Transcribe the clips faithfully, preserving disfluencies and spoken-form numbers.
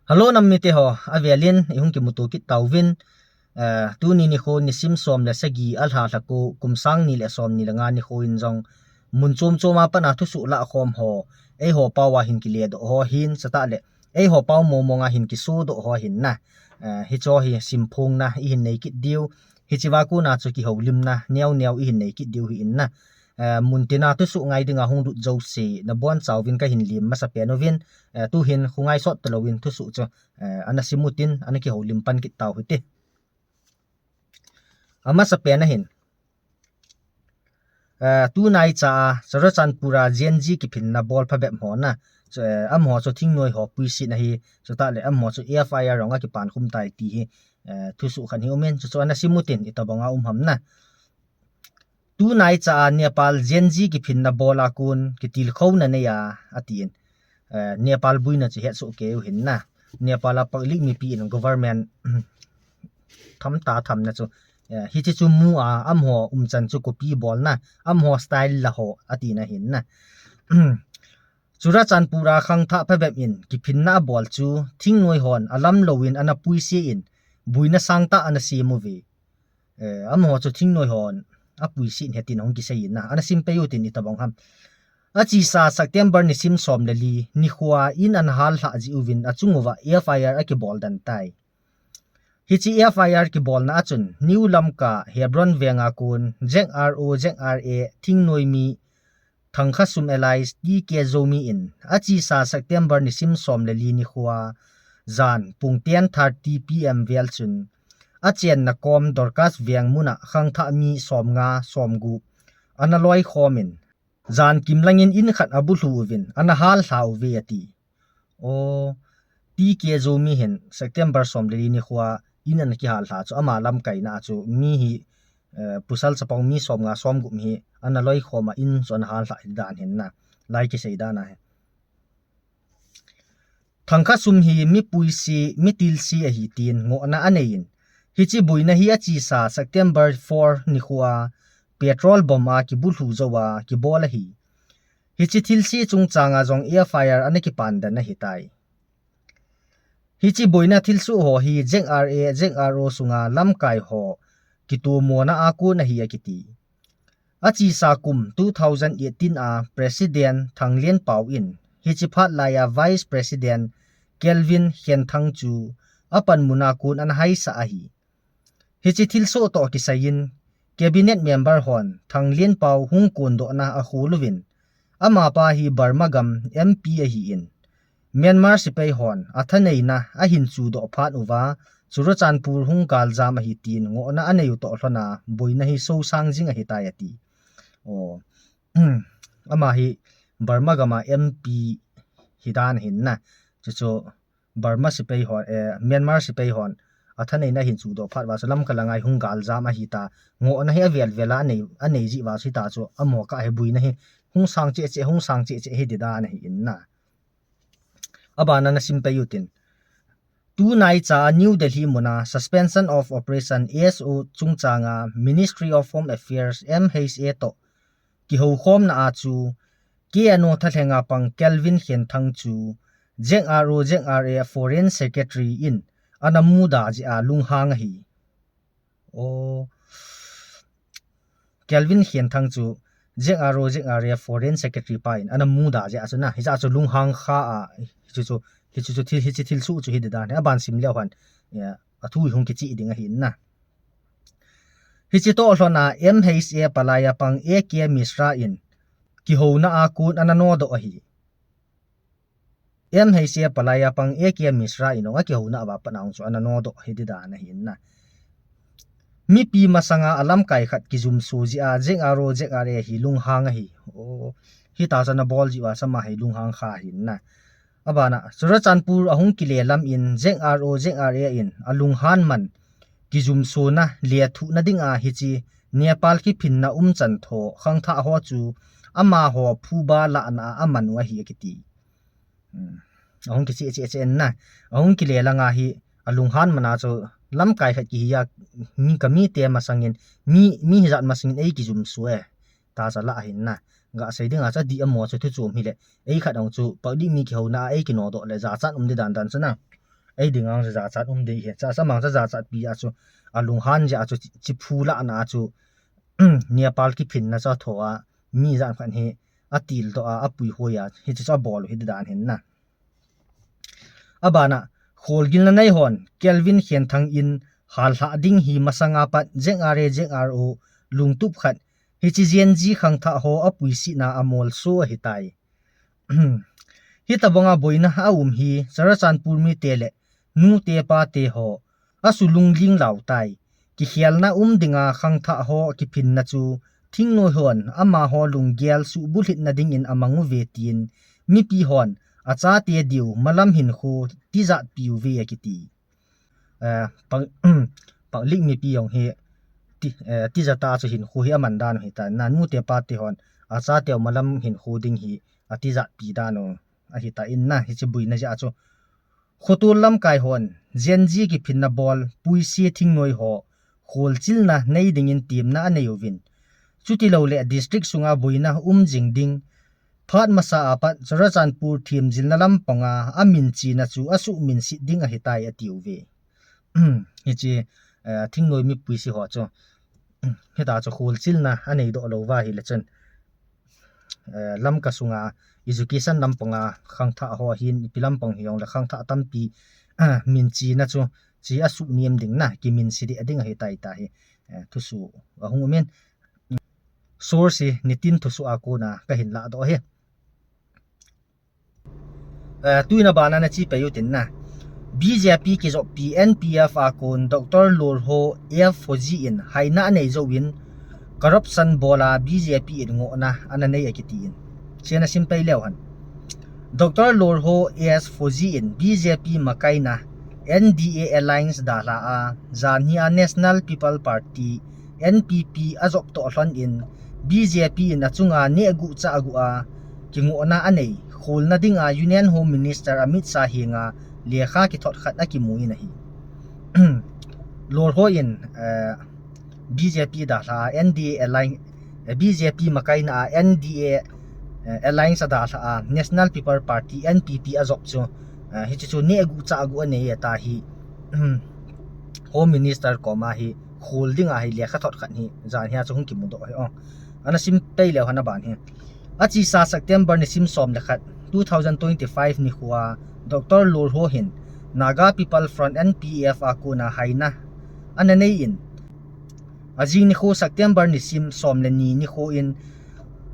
Hello, nam mite ho, avelin ihung kimuto kit tauvin. Eh, tuni nikho nisim som le sagi a lha lha ko, kum sang ni le som ni le nga nikho in jong mun chom chom a pat a thusoh lah khom ho, eiho pao a hin kile doh ho hin, chutah le eiho pao mong mong a hin kiso doh ho hin na. Eh, hicho hi simphong na ihin nei kit diu. Hichi va kona chu kihoulimna neo neo ihin nei kit diu hi in na. Eh, mun tin a thusoh ngai dinga hung lut jouse nabon chauvin kahin lem masa pen uvin, eh, tuhin khongai sot talouvin thusoh chu, eh, ana sim utin, ana kihoulim pan kit tau hite. Amasa pen a hin, eh, tunai cha a Churachandpur a Gen Z kiphinna bol phabep ho na, chu, eh, amaho chu thingnoi ho puiset na hi, chutah le amaho chu F I R ong a kipan khum tai ti hi, eh, thusoh khat hi umin, chu chu ana sim utin, itobang a um ham na. Tunai cha a Nepal Gen Z kiphinna bol a kon kitilkhouna nei a, atin. Eh, Nepal boina chu hetsoh kei u hin na. Nepal a public mipi in government tham ta tham na chu, eh, hichi chu mu a, amaho umchan chu copy bol na, amaho style la ho, atina hin na. Churachandpur a khangthah phabep in kiphinna abol chu thingnoi hon alam louvin ana puiset in, boina sangtah ana sem uve. Eh, amaho chu thingnoi hon apuiset in hetin ahung kisei in na, ana sim pei utin, itobang ham. Achesa September nisim som le li nikho a in ana hal lhah jeh uvin achung uva F I R akibol den tai. Hichi F I R kibolna a chun New Lamka Hebron veng a kon Z R O Z R A thingnoi mi Thangkhasum alias T K Zomi in achesa September nisim som le li nikho a jan pung ten thirty P M vel chun achenna kom Dorcas veng mun a khangthah mi som nga som gup ana loi khom in, jan kim langin in khat abulhu uvin ana hal lha uve ati. O, T K Zomi hin September som le li nikho a in ana kihal lha chu ama lamkaina a chu mi hi, eh, pasal chapang mi som nga som gup hi ana loi khom a in chu ana hal lha hi dan hin na, lai kisei dan a hi. Thangkhasum hi mi puiset, mi tilset ahi tin ngohna anei in, hichi boina hi achesa September four nikho a petrol bomb a kibulhu jou a kibol ahi. Hichi thilse chungchang a jong F I R ana kipan den ahitai. Hichi boina thilsoh ho hi Z R A, Z R O sunga lamkai ho kitomona a kon ahi akiti. Achesa kum two thousand eighteen a President Thanglenpao in hichi phat lai a Vice President Kelvin Khenthang chu apanmun a kon ana haisah ahi. Hichi thilsoh toh kisai in, Cabinet Member hon Thanglenpao hung kondohna akhol uvin, amapa hi Burma gam M P ahi in, Myanmar sepai hon athaneina ahin chudoh phat uva, Churachandpur hung galjam ahi tin ngohna anei u toh lhon a, boina hi sosang jing ahitai ati. O, ama hi Burma gam a M P hi dan ahin na. Chuchu Burma sepai hon, eh, Myanmar sepai hon athaneina ahin chudoh phat uva chu Lamka langa hi hung galjam ahi ta. Ngohna hi avel vel a anei, anei jeh uva chu hita chu amaho kah hi boina hi hung sang cheh cheh, hung sang cheh cheh hi di dan ahi in na. Abana na sim pei utin. Tunai cha New Delhi mun a Suspension of Operation, S O, chungchang a Ministry of Home Affairs, M H A toh kihoukhomna a chu K N O thalheng a pang Kelvin Khenthang chu Z R O Z R A Foreign Secretary in ana muda jeh a lunghang ahi. O, Kelvin Khenthang chu Z R O Z R A Foreign Secretary pa in ana muda jeh a chu na, hiche a chu lunghang kha a, hichu chu, hichu chu thil, hichi thilsoh chu hi di dan hi, aban sim leu hen, ya, athu hi hung kicheh ding ahi in na. Hichi toh lhon a M H A palai a pang A K Mishra in kihouna a kon ana nodoh ahi. M H A palai a pang A K Mishra in ong a kihouna a va pat a ong chu ana nodoh hi di dan ahi in na. Mipi masanga alamkai khat kijumso jeh a Z R O Z R A hi lunghang ahi. O, hita chu ana bol jeh uva chu ama hi lunghang kha ahi in na. Abana, Churachandpur ahung kile lam in Z R O Z R A in alunghan man kijumsona lethuhna ding a hichi Nepal kiphinna umchan tho khangthah ho chu amaho phuba lahna a aman u ahi akiti. Hmm. Ahung kicheh cheh cheh in na. Ahung kile lang a hi alunghan man a chu lamkai khat kihi a, mi ka mite masangin, mi, mi hijat masangin ei kijumso e. Ta chu alah ahi in na. Ga sei ding a chu adih amaho chu thu chom hile. Ei khat ong chu public mi kihouna a ei kinodoh le jachat um di dan dan chu na. Ei ding ang jachat um ding hi. Cha sa mang cha jachat pi a chu, a lunghan ja chu chi, chi phu la na chu, Nepal kiphinna chu a tho a, mi jan khan hi, a til doh a, a pui hoi a, hi chu a bol hi dan hin na. A bana, kholgilna nei hon, Kelvin Khenthang in, hal hlah ding hi masanga pat, Z R A, Z R O, lungtup khat, hi chi Gen Z khangthah ho a puisina a mol so a hi tai. Hi tabanga boina a um hi, Churachandpur mite le, nute pate ho, a su lungling lau tai. Kikhelna um dinga khangthah ho kiphinna chu, thingnoi hon, amaho lunggel subulhitna dingin a mang uve tin, mipi hon, a chate diu, malam hinkho, tijat piu ve a kiti. Eh, pang, panglik mipi jong hi, ti, eh, tijat a chu hinkho hi a man dan u hi ta, na nute pate hon, a chate u malam hinkho ding hi, a tijat pi dan u, a hi ta in na, hi chi boina ja chu. Khotol lamkai hon, Gen Z kiphinna bol, puisi thingnoi ho, kholchilna nei dingin timna a nei uvin. Chuti lo le district sunga boina um jing ding, phat masa a pat Churachandpur thimjilna lampanga a minchina chu a suh minsit ding a hi tai a ti uve. Hi chi, eh, thingnoi mi puisi ho chu. Hi ta chu kholchilna a nei doh lo va hi le chun. Eh, Lamka sunga education lampanga khangthah ho hin ipi lampang hi jong le khangthah tampi, ah, minchina chu chi a suh niam ding na, kiminsi ding a ding a hi tai ta hi, eh, thusuh a hung umin. Source hi nitin thusuh a kona ka hin lah doh hi. Eh, tuina bana na chi pe u tin na. B J P kijoppi N P F a kon Doctor Lorho F Hoji in haina a nei jou in corruption bola B J P in ngohna ana nei a kiti in. Chena sim pei leu han. Doctor Lorho S Hoji in B J P makaina N D A Alliance dalha a, janhi a National People Party, N P P a jop toh lhon in B J P in a chunga neh guh chah guh a kingohna a nei, kholna dinga Union Home Minister Amit Shah henga lekha kithot khat a kimu in ahi. Lorho in, eh, B J P dalha a N D A Alliance, eh, B J P makaina a N D A, eh, Alliance a dalha a National People Party, N P P a jop chu, eh, hichu chu neh guh chah guh a nei a ta hi, Home Minister koma hi, khol dinga hi lekha thot khat hi, janhi a chu hung kimu doh hi, oh. Ana sim pei leu hana ban hi. A chisa September ni sim som le khat, two thousand twenty-five ni khua, Doctor Lorho hin, Naga People Front N P F a kona haina, ana nei in, a jing ni khu September ni sim som le ni ni khu in,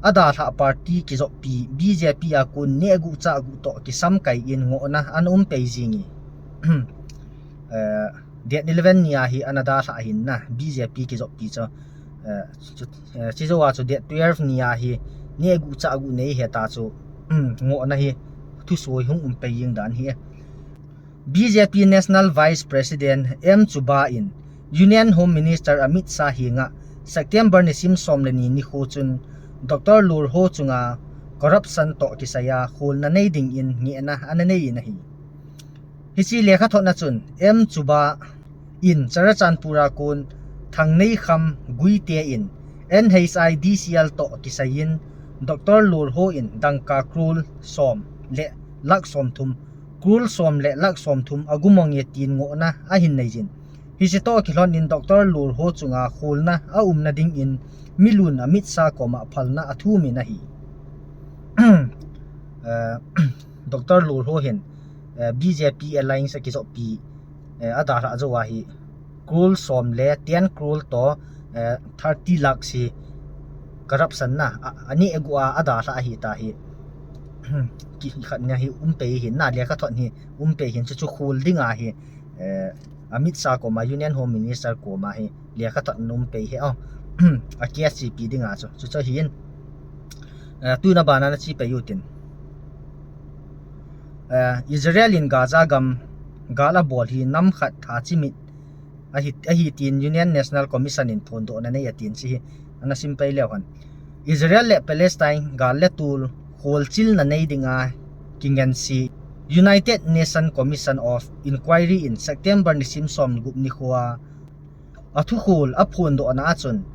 a dalha party kijoppi B J P a kon neh guh chah guh toh kisam kai in ngohna ana um pei jing e. Eh, date eleven ni a hi ana dalha hin na, B J P kijoppi chu, eh, chu, eh, chi jou a chu date twelve ni a hi neh guh chah guh nei he ta chu, ngohna hi thusuh hung um pei jing dan hi. B J P National Vice President M Chuba in Union Home Minister Amit Shah henga September ni sim som le ni ni khu chun Doctor Lorho chunga corruption toh kisai a kholna nei ding in ngehna ana nei in ahi. Hichi lekha thotna chun M Chuba in Churachandpur a kon Thangneikham Guite in N H I D C L toh kisai in Doctor Lorho in dangka crore som le lakh som thum, crore som le lakh som thum a gumong e tin ngohna a hin nei jin. Hichi toh kilhon in Doctor Lorho chunga kholna a umna ding in milun Amit Shah koma phalna a thum in ahi. Eh, Doctor Lorho hin, eh, B J P Alliance a kijoppi, eh, a dalha jou a hi crore som le ten crore toh, eh, thirty lakhs hi corruption na, a, a neh guh a, a dalha ahi ta hi. Ki khat nia hi um pei hin na, lekha thot hi um pei hin chu chu khol dinga hi, eh, Amit Shah koma, Union Home Minister koma hi lekha thot um pei hi, oh. A case chi pi dinga chu, chu chu hin. Eh, tuina bana na chi pei u tin. Eh, Israel in Gaza gam gal a bol hi nam khat tha chimit ahi, ahi tin Union National Commission in phondohna nei a tin chi hi ana sim pei leu han. Israel le Palestine gal le tul kholchilna nei dinga kingensi United Nation Commission of Inquiry in September ni sim som gup ni khua a thukhol a phondohna a chun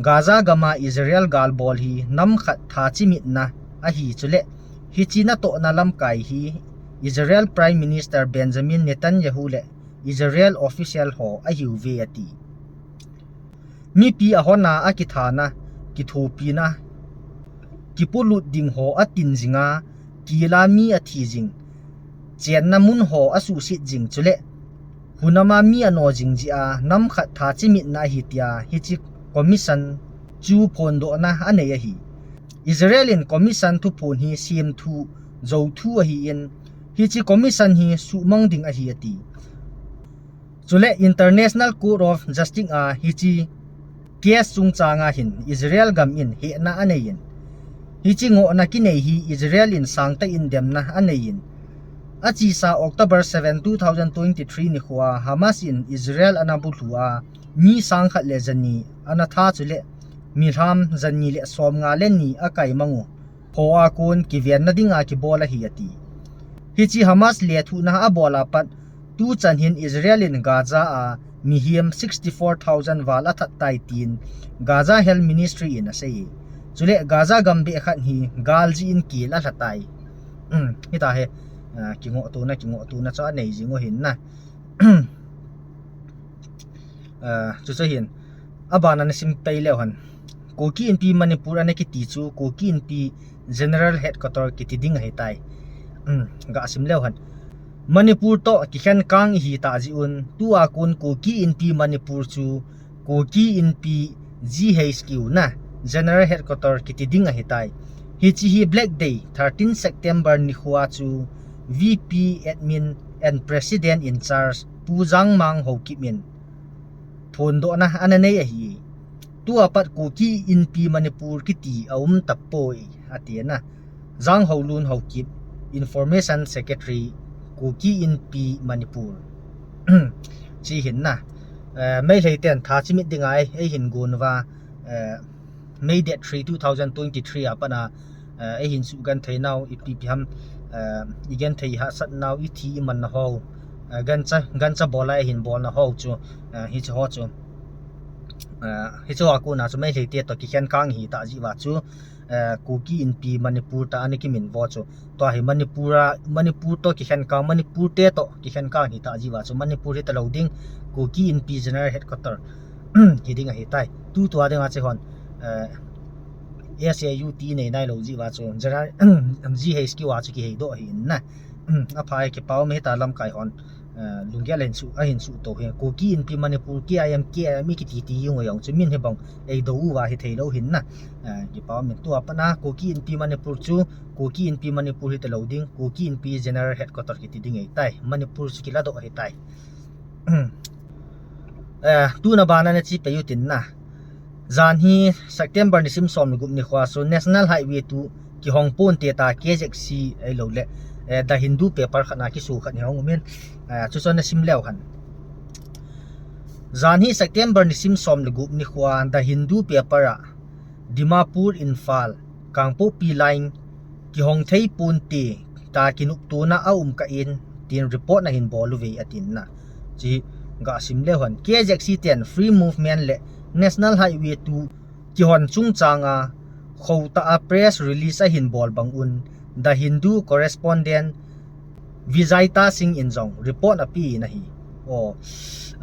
Gaza gama Israel gal bol hi nam khat tha chimitna ahi chule hichi natohna lamkai hi Israel Prime Minister Benjamin Netanyahu le Israel official ho ahiuve ati. Mipi ahona akithana, kithopina, kipulut ding ho atin jinga, kila mi athi jing, chenna mun ho asuhset jing chule hunama mi ano jing jia nam khat tha chimitna ahi tia hiche commission chu phondohna anei ahi. Israel in commission thuphon hi semthu, jouthu ahin, hiche commission hi suhmang ding ahi ati. Chule International Court of Justice a hiche case chungchanga hin Israel gam in hehna aneiyin, hiche ngohna kinei hi Israel in sangtah in demna aneiyin, achesa October seven, two thousand twenty-three nikhoa Hamas in Israel ana bulhu a mi sang khat le jani ana tha chule milham jani le somnga le ni akaimang u phoa kon kivenna dinga kibol ahi ati. Hiche Hamas lethuhna abol apat tuchan hin Israel in Gaza a mihem sixty-four thousand val athat tai tin Gaza Health Ministry in asei. Chule Gaza gam beh khat hi gal jeh in kel alha tai. Um, hita he, ah, kingohtona, kingohtona chu anei jing u ahin na. Ah, chuchu hin, abana nasim pai leu hen. Kuki Inpi Manipur ana kiti chu Kuki Inpi General Headquarter kiti ding ahitai. Um, gasim leu hen. Manipur toh kikhen kang ihi tah jeh un, tua kon Kuki Inpi Manipur chu Kuki Inpi G H Q na, General Headquarter kiti ding ahitai. Hiche hi Black Day, thirteen September nikhoa chu V P Admin and President in Charge Pu Jangmang Haokip in phondohna ana nei ahi. Tua pat Kuki Inpi Manipur kiti aum tapoi, ati na. Janghaolun Haokip, Information Secretary, Kuki Inpi Manipur. Chi hin na. Eh, Meitei ten tha chimit dinga ei, eihin gon uva, eh, May date three, two thousand twenty-three a pat a, eh, eihin sugenthei nau, ipi ipi ham, eh, igenthei hahsat nau, ithi imanna ho, eh, gancha, gancha bola eihin bolna ho chu, eh, hiche ho chu, eh, hiche ho a kona chu Meitei te toh kikhen kang ihi tah jeh uva chu, eh, Kuki Inpi Manipur tia ana kiminvo chu. Tua hi Manipur a, Manipur toh kikhen kang, Manipur te toh kikhen kang ihi tah jeh uva chu Manipur hita lou ding, Kuki Inpi General Headquarter hi ding ahitai. Tu tua dinga chu hon, eh, S A U T nei nailou jeh uva chu General G H Q a chu kiheidoh ahin na. Aphai, kipa um e, hita lamkai hon, eh, lunggel ahin suh, ahin suhto hi. Kuki Inpi Manipur, K I M, K I M i kiti ti jong u jong chu min hi bang eidou uva hithei lou ahin na. Eh, kipa um e, tua pat a Kuki Inpi Manipur chu Kuki Inpi Manipur hita lou ding, Kuki Inpi General Headquarter kiti ding ahitai. Manipur chu kiladoh ahitai. Eh, tuna bana nache pai u tin na. Jan hi September nisim som le gup nikhoa chu National Highway two kihong ponte tia K Z C ahilou le, eh, The Hindu paper khat na kiso khat hi hung um in, eh, chuchu nasim leu hen. Jan hi September nisim som le gup nikhoa The Hindu paper a Dimapur Imphal, Kangpokpi line, kihong thei ponte tia kinoptona aum kah in, tin report nahin bol uve atin na. Chu gasim leu hen. K Z C ten free movement le National Highway two kihon chungchanga khotah a press release ahin bol bang un, The Hindu correspondent Vijayta Singh in jong report ape in ahi. Oh,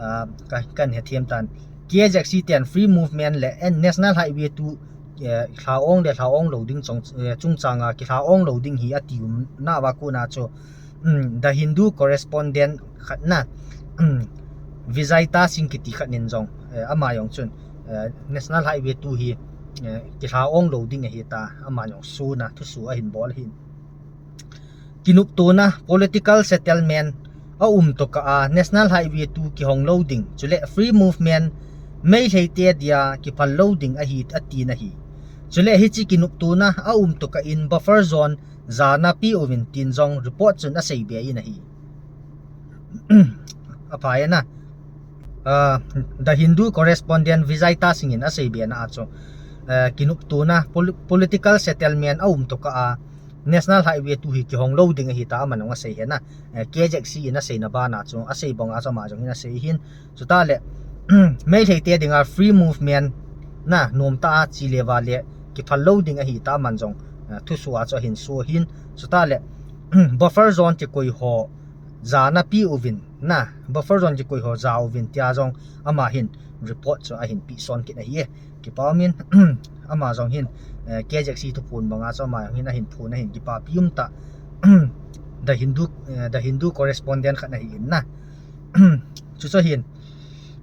ah, ka, kahin hethem tan. K Z C ten free movement le National Highway two, eh, lha-ong le lha-ong lou ding chung, eh, chungchanga kilha-ong lou ding hi ati umna uva kona chu, um, The Hindu correspondent khat na, um, Vijayta Singh kiti khat in jong, eh, ama jong chun, eh, National Highway two hi, eh, kilha-ong lou ding ahi tia ama jong suna thuso ahin bol ahin. Kinoptona political settlement aum tokah a National Highway two kihong lou ding, chule free movement Meitei te dia kiphal lou ding ahi atin ahi. Chule hiche kinoptona aum tokah in buffer zone jana pe uvin tin jong report chun asei be in ahi. Aphai na. Ah, The Hindu correspondent Vijayta Singh in asei be na a chu, eh, kinoptona pol-, political settlement aum tokah a National Highway two hi kihong lou ding ahi tia aman jong asei ahi na. Eh, K Z C in aseina bana chu, asei banga chu ama jong hin asei ahin. Chutah le, Meitei te dinga free movement na nomtah a che le vale kiphal lou ding ahi tia aman jong, eh, thuso a chu ahin so ahin. Chutah le, buffer zone kikoi ho jana pe uvin na, buffer zone kikoi ho ja uvin tia jong ama hin report chu ahin pe son kit ahi e. Kipa umin, ama jong hin, eh, K Z C thuphon banga chu ama jong hin ahin phon ahin kipapi um tah. The Hindu, eh, The Hindu correspondent khat ahi in na. Chuchu hin,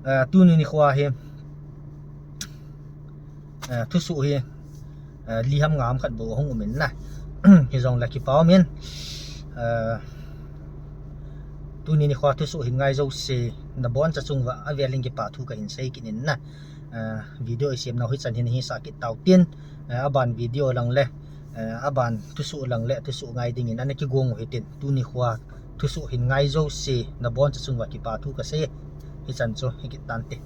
eh, tuni nikho hi, eh, thusoh hi, eh, li ham nga ham khat bou ahung um in na. Hijongle kipa umin, eh, tuni nikho thusoh hin ngai jouse naboncha chung uva avel in kipa thu kahin sei kit in na. Eh, video isem nau hichan hin hisah kit tau tin, eh, aban video lang le, eh, aban thusoh lang le thusoh ngai dingin ana kigong u hitin, tuni nikho thusoh hin ngai jouse naboncha chung uva kipa thu kasei, hichan chu hi kit tante.